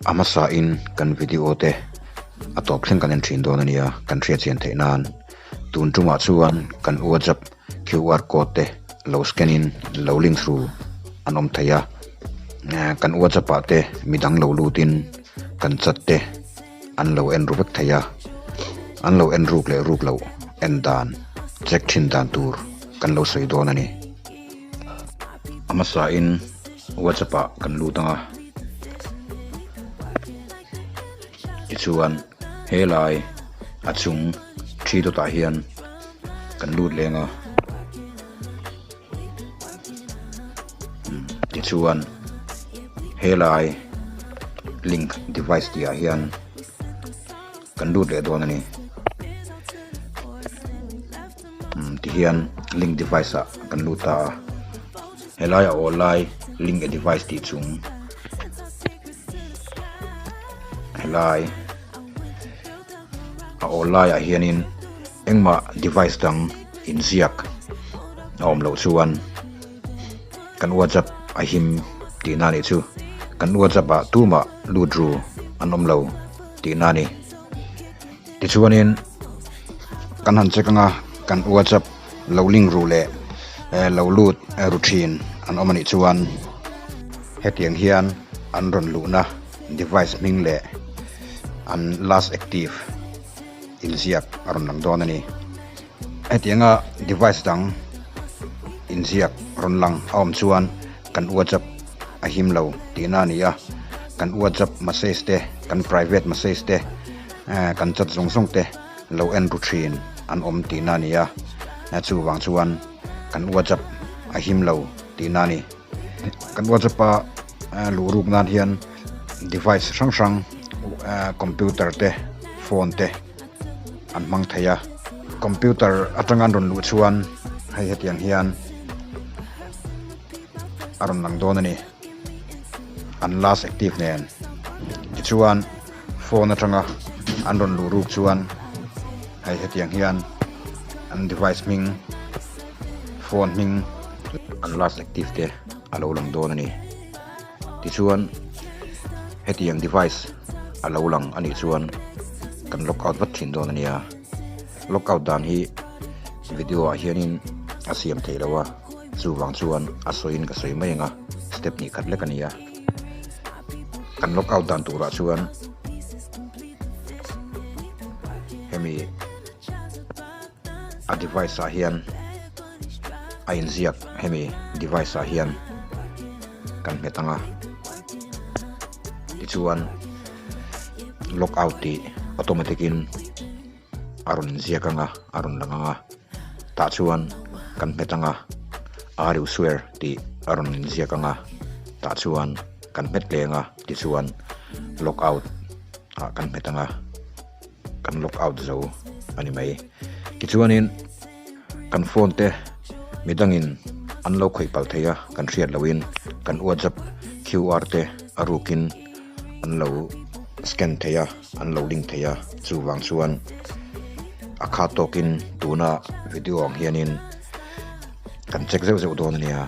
A hmasa in kan video te a tawp thleng kan en thin dawn a nia kan hriat chian theih nan. Tun tumah chuan kan WhatsApp QR code te lo scan in lo link through an awm thei a. Kan WhatsApp ah te midang lo lut in kan chat te an lo en ru vek thei a. An lo en ruk leh ruk loh en dan check thin dan tur kan lo sawi dawn a ni. A hmasa in WhatsApp ah kan lut ang a. Tichuan helai a chung thi dawt ah hian kan lut leng a. Tichuan helai link device tih ah hian kan lut leh dawn a ni. Umm tihian link device ah kan lut ta a helai a awl lai link a device tih chung helai a awl laiah hianin engmah device dang inziak a awm loh chuan kan whatsapp a him tihna a nih chu kan whatsapp ah tumah lut ru an awm lo tihna a ni. Tichuanin kan han check anga kan whatsapp lo link ru leh lo lut ru thin an awm anih chuan hetiang hian an rawn luhna device hming leh an last active inziak a rawn lang dawn a ni. Hetianga device dang inziak rawn lang a awm chuan kan whatsapp a him lo tihna a ni a, kan whatsapp message te kan private message te eh kan chat zawng zawng te lo en ru thin an awm tihna a ni a, chuvang chuan kan whatsapp a him lo tihna a ni. Kan whatsapp a luh ruk nan hian device hrang hrang computer te phone te. an hmang thei a computer atanga an rawn luh chuan hei hetiang hian a rawn lang dawn a ni an last active nen tichuan phone atanga an rawn luh ruk chuan hei hetiang hian an device hming phone hming an last active te a lo lang dawn a ni. Tichuan hetiang device a lo lang a nih chuan kan lock out vat thin dawn a nia. Lock out dan hi video ah hianin a siam theih loh a, chuvang chuan a sawiin ka sawi mai ang a, step hnih khat lek a ni a. Kan lock out dan turah chuan hemi a device ah hian a inziak hemi device ah hian kan hmet ang a tichuan lock out tih automatic in a rawn inziak ang a a rawn lang ang a tah chuan kan hmet ang a are you sure tih a rawn inziak ang a tah chuan kan hmet leng a tichuan lock out ah kan hmet ang a. kan lock out zo a ni mai. Tichuanin kan phone te midangin an lo khawih palh thei a kan hriat lohin kan whatsapp QR te a rukin an lo scan thei a an lo link thei a chuvang chuan a khat tawkin tuna video ang hianin kan check zeuh zeuh dawn a nia.